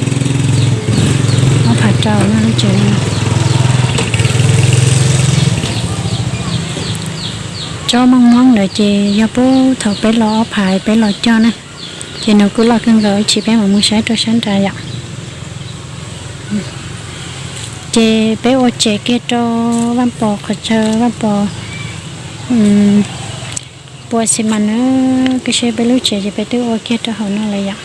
ob phav rau no lub tsev no. Tsob maj muab ntawd ces yog puag thaum peb los ob phav peb los cog na, ces nws kuj loj kawg nkaus, ib chim peb mam mus saib rau sab nrad yom. Ces peb ua tsev kiag rau Vaj Pov qhov chaw, Vaj Pov pua xi mas na, koj saib peb lub tsev ces peb twb ua kiag rau hauv no lawm yom.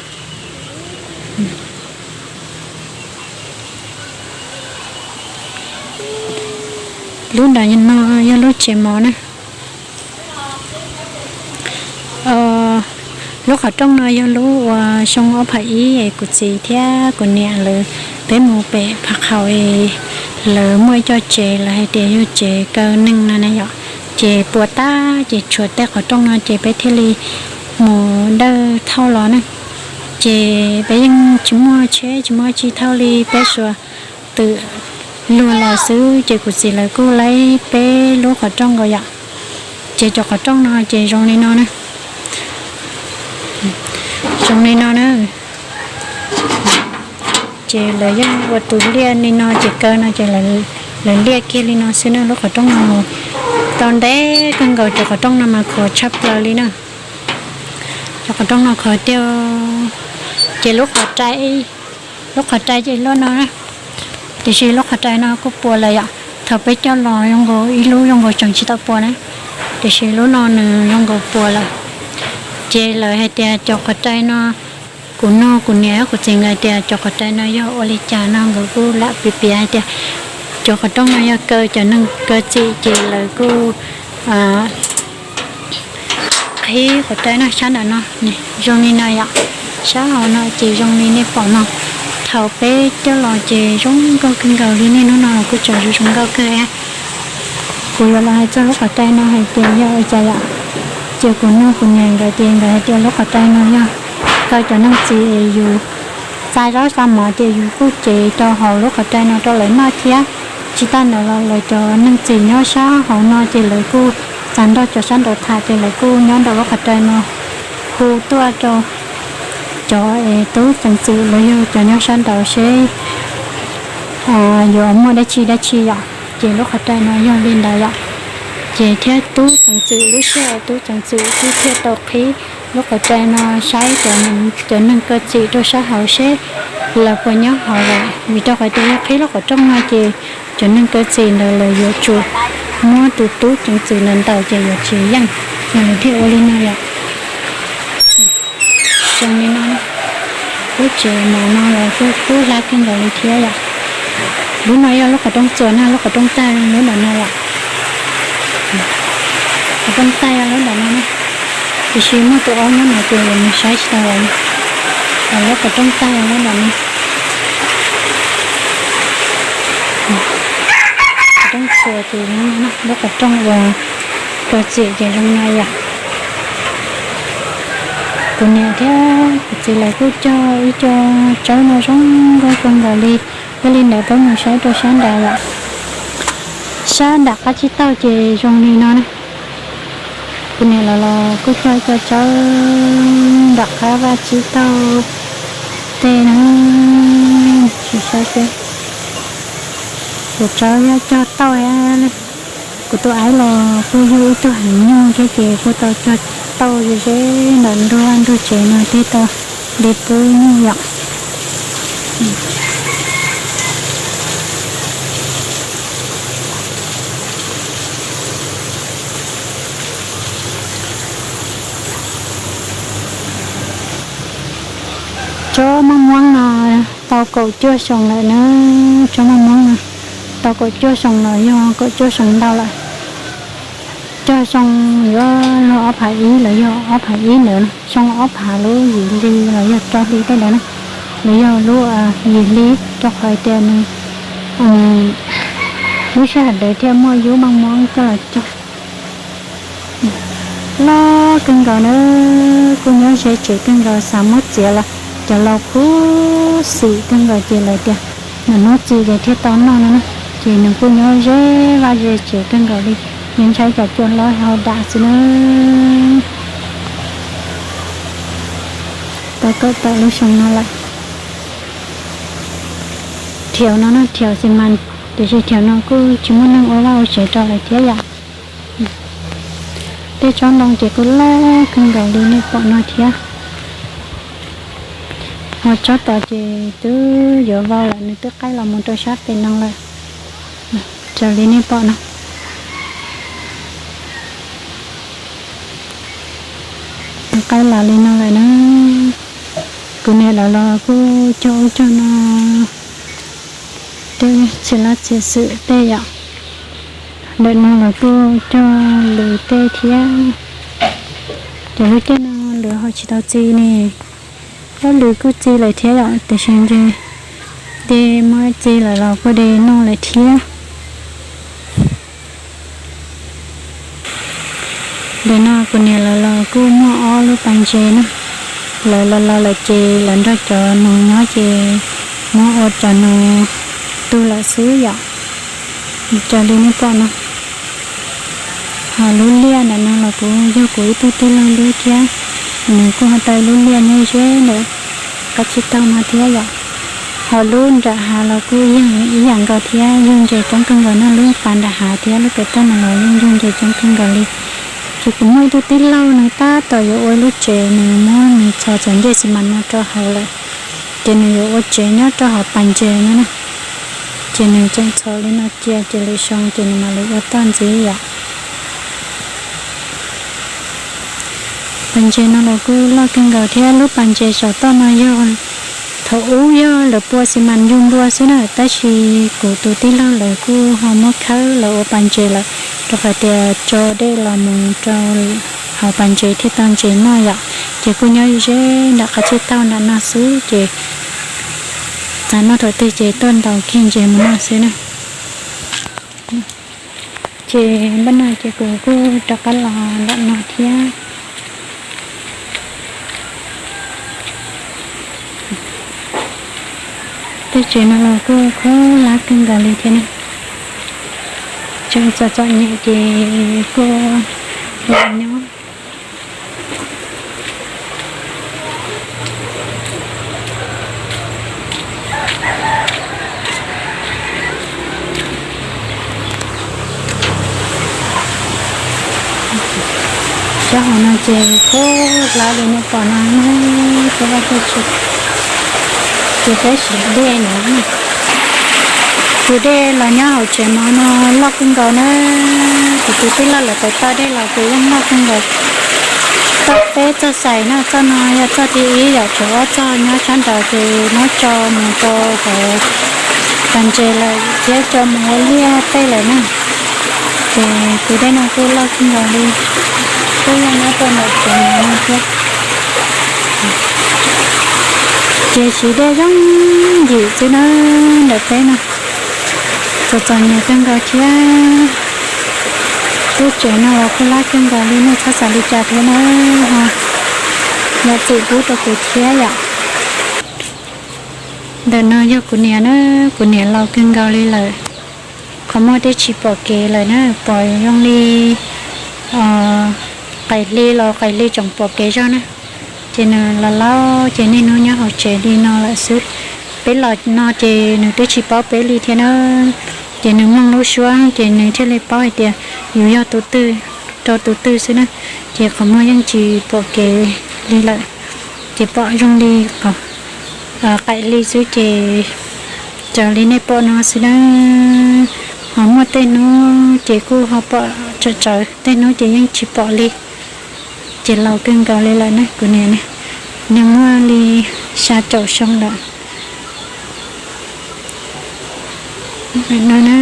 Lub nram no yog lub tsev mov na. Lub qhov rooj no yog lub uas xyoo ob phav ib es kuv txiv thiab kuv niam lawv peb mus pem Phav Qhaum es lawv muaj ib co tsev, lawv hais tias yog tsev kaw neeg no na yom. Ces puas tag ces tshuav tej qhov rooj no ces peb thiaj li mus dawj thauj los na. Ces peb yeej tsis muaj tsheb tsis muaj tsi thauj li, peb suav twm luag los xwb ces kuv txiv lawv kuj laib peb lub qhov rooj nkaus yom. Ces cov qhov rooj no ces zoo li no na, zoo li no na. Ces lawv yeej ua tus liaj li no ces kaw no ces lawv liaj kiag li no xwb na. Lub qhov rooj no tau ntev kawg nkaus, cov qhov rooj no mas khov tshaj plaws li na. Cov qhov rooj no khov tiag. Ces lub qhov rai, lub qhov rai ces lub no na, tiam sis lub qhov rai no kuj puas lawm yom. Thaum peb coj los zoo nkaus ib lub zoo nkaus tseem tsis tau puas na, tiam sis lub no nws zoo nkaus puas lawm. Ces lawv hais tias cov qhov rai no, kuv nug kuv niam kuv txiv nkawd tias cov qhov rai no yog ua li cas no nkawd kuj lam piav piav hais tias cov qhov rooj no yog kaw cov neeg kaw txim ces lawv kuj qhib qhov rai no sab nram no, zoo li no yom. Sab hauv no ces zoo li nej pom no. Thaum peb coj los ces zoo nkauj kawg nkaus li, niaj hnub no los kuj tseem zoo zoo nkauj kawg. Kuv yuav los hais txog lub qhov rai no hais tias yog ua cas yom. Ces kuv nug kuv niam nkawd ces nkawd hais tias lub qhov rai no yog kaw cov neeg txim es yus xa zaub xa mov ces yus kuj cev rau hauv lub qhov rai no rau lawv noj thiab. Tsis tas ntawd los lawv cov neeg txim nyob sab hauv no ces lawv kuj txav nrog cov sab nraud tham ces lawv kuj nyob nraum lub qhov rai no hu tuaj rau cov tub ceev xwm los yog cov nyob sab nraud seb yuav muaj dab tsi dab tsi yom. Ces lub qhov rai no yog li ntawd yom. Ces thiab tub ceev xwm, lub sij hawm tub ceev xwm kuj thiaj tau qhib lub qhov rai no saib cov neeg kaw txim rau sab hauv seb lawv puas nyob hauv lawm, vim rau qhov tias yog qhib lub qhov rooj no ces cov neeg kaw txim ntawd lawv yuav tsum muab tus tub ceev xwm ntawd ntaus ces yuav tsis yeej, ces lawv thiaj ua li no yom. Zoo li no, lub tsev mov no los kuj kub hlab kawg nkaus li thiab yom. Lub no yog lub qhov rooj txuas na, lub qhov rooj tag lub nram no yom. Qhov rooj tag yog lub nram no na, tiam sis muaj tus aub nyob no ces lawv mus saib tsis tau lawm. Lub qhov rooj tag yog lub nram no. Qhov rooj txuas ces lub qhov rooj uas kaw txim ces zoo no yom. Kuv niam thiab kuv txiv lawv kuj cog ib co tsawb no zoo nkauj kawg nkaus li. Yog li ntawd peb mus saib rau sab nrad yom. Sab nram qab tsib taug ces zoo li no na. Kuv niam lawv los kuj cog ib co tsawb nram qab vaj tsib taug tej na. Sim saib seb, cov tsawb yog cog tauj. Kuv tus aib los kuj yog ib tug heev nyuj thiab ces kuj tau cog tauj ze ze ntawm ntug vaj ntug tsev no thiaj tau de pub nyuj yom. Tsob maj muab no tau kaum cuaj xyoo lawm na. Tsob maj muab no tau kaum cuaj xyoo los yog kaum cuaj xyoo ntau lawm. Cog xyoo yuav luag ob phav ib los yog ob phav ib ntawd, xyoo ob phav lub yim hli los yog rau hli tej ntawd na. Los yog lub yim hli, rau qhov tias nws lub sij hawm ntawd thiaj muaj yub maj mob coj los cog. Loj kawg nkaus na, kuj nyob ze tsev kawg nkaus, xav muab txiav los cov laus khuv xim kawg nkaus ces lawv tias hnub txi ces thiaj tau noj no na. Ces nws kuj nyob ze vaj ze tsev kawg nkaus li, nyob ntshai cov cua hlob hau dam xwb na. Tau kawm tawm lub xyoo no lawm. Thiaum no no thiaum xi mas, tiam sis thiaum no kuj tsis muaj neeg ua vaj ua tsev rau lawm thiab yom. Tej tsob ntoo ces kuj loj kawg nkaus li nej pom no thiab. Ho tsob tod ces twb yuav vau lawm, nws twb qaij los mus rau sab pem no lawm. Raws li nej pom no, nws qaij los li no lawm na. Kuv niam lawv los kuj cog ub cog no, tej txiv laj txiv xwm tej yom. Ntawm no los kuj cog lws tej thiab. Cov lub caij no lawv ho tsis tau txi ne, ob lws kuj txi lawm thiab yom, tiam sis ntshe de muab txi lawm los kuj de noj lawm thiab. Ntawm no kuv niam lawv los kuj muaj ob lub pas ntses na, lawv los los lawm ces lawv nrog cov nus nyob ces muab ua cov nus tu lawm xwb yom. Raws li nej pom no, ho lub liaj ntawm no los kuv yog kuv ib tug tij laug lub thiab, nws kuj ho tau ib lub liaj nyob ze ntawm qab tsib taug no thiab yom. Ho lub nram hav los kuj ib yam nkaus thiab, yug ntses coob kawg nkaus no, lub pas nram hav thiab lub pem toj no los yeej yug ntses coob kawg nkaus li. Ces kuv muaj ib tug tij laug nws tab tom yuav ua lub tsev, nws muab nws txhos txhos ncej xi mas no rau hauv lawm, ces nws yuav ua tsev nyob rau hauv pas ntses no na. Ces nws tseem txhos li no cia ces lwm xyoo ces nws mam li ua toj ntxiv yom. Pas ntses no los kuj loj kawg nkaus thiab, lub pas ntses saum toj no yog thaum ub yog lawv pua xi mas yug npua xwb na, tab sis kuv tus tij laug lawv kuj ho muab khawb los ua pas ntses lawm, rau qhov tias tso dej los mus rau hauv pas ntses thiaj tau ntses noj yom. Ces kuj nyob ze nram qab tsib taug nram no xwb ces xav noj thaum twg ces tuaj ntaus kiag ntses mus noj xwb na. Ces npaj no ces kuv kuj rov qab los nram no thiab. Tej tsev no los kuj khuab lab kawg nkaus li thiab na, tseem txom txom nyem ces kuj los nyob. Sab hauv no ces khuab lab li nej pom no, tus vaj tsis, ces peb siv dej no. Tus dej los nyob hauv tsev mov no loj kawg nkaus na. Kuv tus tij laug lawv pem toj dej los ces yeej loj kawg nkaus. Toj peb txoj xais no, txoj no yog txoj thib ib yom, tshuav ob txoj nyob sab nraud ces muab tso mus rau hauv pas ntses lawm thiab tso mus ua liaj tej lawm na. Ces tus dej no kuj loj kawg nkaus li, kuj yog nyob rau ntawm tsev mov no thiab. Ces siv dej zoo yim xwb na, ntawm peb no txom txom nyem kawg nkaus thiab. Lub tsev no los kuj lab kawg nkaus li, nej txhob xav li cas thiab na, ho yam txim pub rau kuv thiab yom. Ntawm no yog kuv niam na, kuv niam laus kawg nkaus li lawm, qhov muag twb tsis pom kev lawm na, pom zoo li qaim hli los qaim hli tseem pom kev zog na. Ces nws los laus ces niaj hnub nyob hauv tsev li no lawm xwb. Peb los no ces nws twb tsis paub peb li thiab na. Ces nws mloog lub suab ces nws thiaj li paub hais tias yus yog tus twg rau tus twg xwb na. Ces qhov muag yeej tsis pom kev li lawm, ces pom zoo li qaim hli xwb ces raws li nej pom no xwb na. Ho muaj tej hnub ces kuj ho pom tsawv tsawv, tej hnub ces yeej tsis pom li. Ces laus kawg nkaus li lawm na kuv niam, nws muaj li xya caum xyoo lawm no na.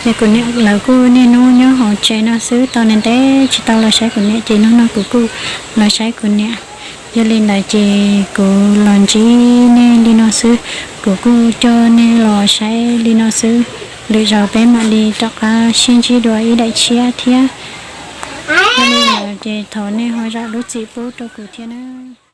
Ces kuv niam lawv kuj niaj hnub nyob hauv tsev no xwb, tau ntev ntev tsis tau los saib kuv niam, ces hnub no kuv kuj los saib kuv niam. Yog li ntawd ces kuv los ntsib nej li no xwb, kuv kuj coj nej los saib li no xwb. Lwm zaus peb mam li rov qab sib ntsib dua ib daim tshiab thiab. Yog li ntawd ces thov nej ho zam lub txim pub rau kuv thiab nawb.